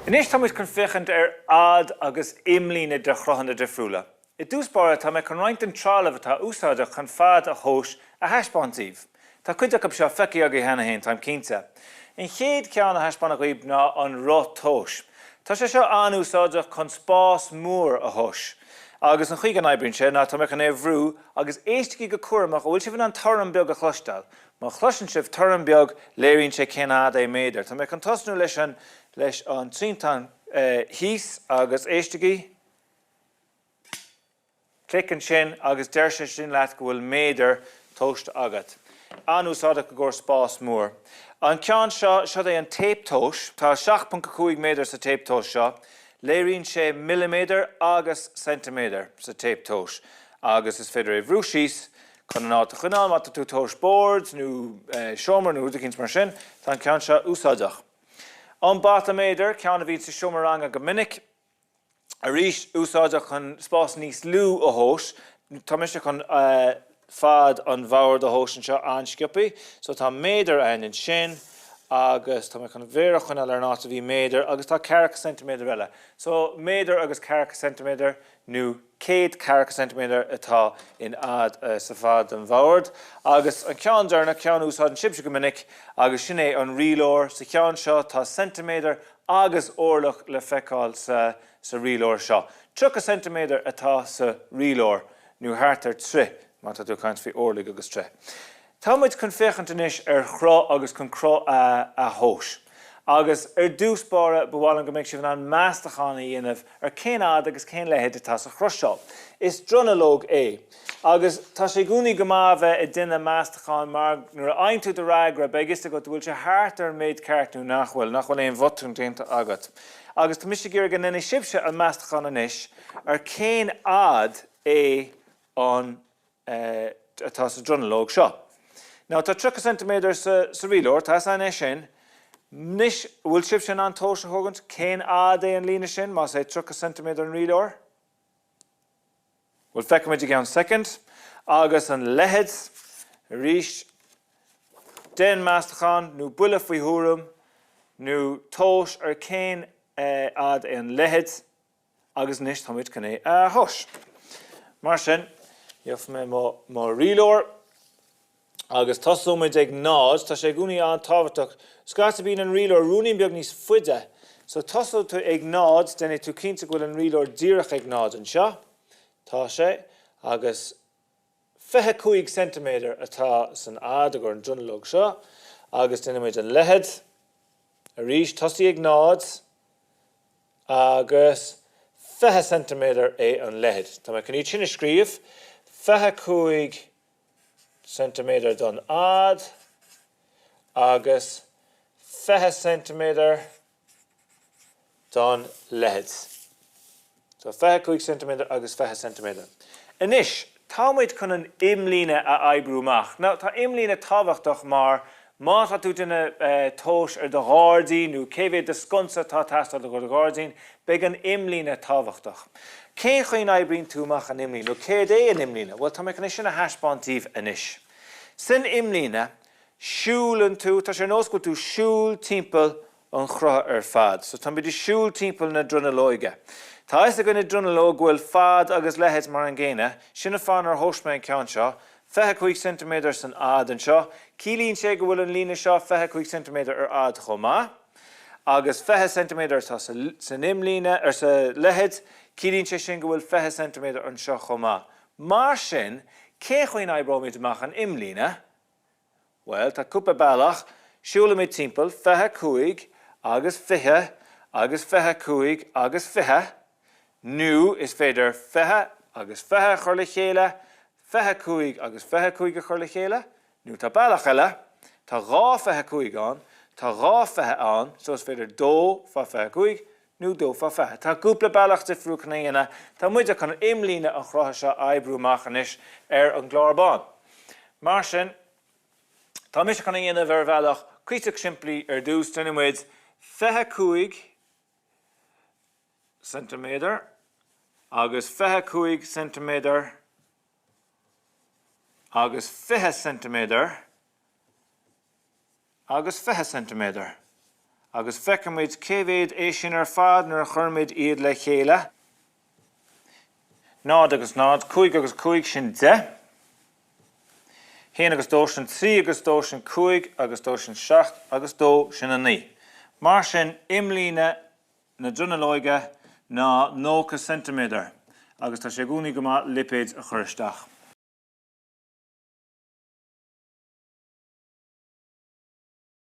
Anois tá muid chun féachaint ar fhad agus imlíne de chruthanna difriúla. I dtús báire tá mé chun roinnt den trealamh atá úsáideach chun fad a thomhas a thaispeáint daoibh. Tá cuid acu seo feicthe agaibh cheana féin, táim cinnte. An chéad cheann a thaispeánfaidh dhaoibh ná an roth tomhais. Tá sé seo an-úsáideach chun spás mór a thomhas. Agus an chaoi go n-oibríonn sé ná tá mé chun é a bhrú agus éistigí go cúramach, an bhfuil sibh in ann torann beag a chloisteáil? Má chloiseann sibh torann beag, léiríonn sé cén fhad é méadar. Tá mé chun tosnú leis an leis an triantán thíos agus éistigí. Clic ansin agus deir sé sin leat go bhfuil méadar tomhaiste agat. An-úsáideach i gcomhair spás mór. An ceann seo, seod é an téip tomhais. Tá 7.5 méadar sa téip tomhais seo. Léiríonn sé milliméadar agus ceintiméadar sa téip tomhais agus is féidir é a bhrú síos Chun an áit a choinneáil má tá tú ag tomhas boird nó seomra nó rud eicínt mar sin, tá an ceann seo úsáideach. An bata méadair, ceann a bhíonn sa seomra ranga go minic, arís úsáideach chun spás níos lú a thomhas. Tá mise chun fad an bhoird a thomhas anseo an-sciobtha, so tá méadar ann ansin agus tá mé chun mhéar a choinneáil ar an áit a bhí méadar agus tá ceathracha ceintiméadar eile. So méadar agus ceathracha ceintiméadar nó 100 ceathracha ceintiméadar atá in fhad sa fad den bhord. Agus an ceann deireanach, ceann a úsáideann sibhse go minic, agus sin é an rialóir. Sa cheann seo tá ceintiméadar agus orlach le feiceáil sa sa rialóir seo. 30 ceintiméadar atá sa rialóir, nó thart ar troith, má tá tú ag caint faoi orlaigh agus troith. Tá muid chun féachaint anois ar chruth agus chun cruth a a thomhas. Agus ar dtús báire, ba mhaith liom go mbeidh sibh in ann meastachán a dhéanamh ar cén fhad agus cén leithead atá sa chruth seo. Is dronuilleog é. Agus tá sé i gcónaí go maith a bheith ag déanamh meastacháin mar nuair a fhaigheann tú do fhreagra beidh fhios agat an bhfuil sé thart ar an méid ceart nó nach bhfuil, nach bhfuil aon bhotún déanta agat. Agus tá mise ag iarraidh go ndéanfaidh sibhse an meastachán anois ar cén fhad é an atá sa dronuilleog seo. Now tá 30 ceintiméadar sa rialóir, tá fhios againn é sin. Anois, an bhfuil sibhse in ann tomhas a thógaint cén fhad é an líne sin, más é 30 ceintiméadar an rialóir? Bhuel, feicfimid i gceann soicind. Agus an leithead, arís, déan meastachán nó buille faoi thuairim nó tomhas ar cén fhad é an leithead. Agus anois táimid chun é a thomhas. Mar sin, gheobhaidh mé mo mo rialóir agus tosóimid ag náid. Tá sé i gcónaí an-tábhachtach. Scaití bíonn an rialóir ruainnín beag níos faide. So tosóidh tú ag náid, déanfaidh tú cinnte go bhfuil an rialóir díreach ag náid anseo. Tá sé. Agus 25 ceintiméadar atá san fhad i gcomhair an dronuilleog seo. Agus déanfaimid an leithead. Arís, tosaigh ag náid. agus 20 ceintiméadar é an leithead. Tá mé chun iad sin a scríobh, 25 ceintiméadar don fhad agus 20 ceintiméadar don leithead. So 25 ceintiméadar agus 20 ceintiméadar. Anois, tá muid chun an imlíne a oibriú amach. Now, tá imlíne tábhachtach mar má tá tú ag déanamh tomhais ar do ghairdín nó cé mhéad de sconsa atá ag teastáil do do ghairdín, beidh an imlíne tábhachtach. Cén chaoi a n-oibríonn tú amach an imlíne nó céard é an imlíne? Bhuel, tá mé chun é sin a thaispeáint daoibh anois. San imlíne, siúlann tú, tá sé ar nós go bhfuil tú ag siúl timpeall an chrutha ar fad. So táimid ag siúl timpeall na dronuilleoige. Tá a fhios againn i dronuilleog go bhfuil fad agus leithead mar an gcéanna. Sin an fáth nár thomhais mé an ceann seo. 25 ceintiméadar san fhad anseo. Ciallaíonn sé go bhfuil an líne seo 25 ceintiméadar ar fhad chomh maith. Agus 20 ceintiméadar atá san imlíne, ar sa leithead. Ciallaíonn sé sin go bhfuil 20 ceintiméadar anseo chomh maith. Mar sin, cén chaoi a n-oibreoimid amach an imlíne? Bhuel, tá cúpla bealach. Siúlaimid timpeall, 25 agus 20 agus 25 agus 20, nó is féidir 20 agus 20 a chur le chéile, 25 agus 25 a chur le chéile, nó tá bealach eile, tá dhá 25 ann, tá dhá 20 ann, so is féidir dó fá 25 nó dó fá 20. Tá cúpla bealach difriúil chun é a dhéanamh. Tá muide chun imlíne an chrutha seo a oibriú amach anois ar an gclár bán. Mar sin, tá mise chun é a dhéanamh ar bhealach cuíosach simplí ar dtús. Déanfaidh muid 25 ceintiméadar agus 25 ceintiméadar agus 20 ceintiméadar agus 20 ceintiméadar. Agus feicfimid cé mhéad é sin ar fad nuair a chuirimid iad le chéile. 0 agus 0, 5 agus 5, sin 10. 1 agus 2, sin 3 agus 2, sin 5 agus 2, sin 7 agus 2, sin 9. Mar sin, imlíne na dronuilleoige ná 90 ceintiméadar agus tá sé i gcónaí go maith lipéid a chur isteach.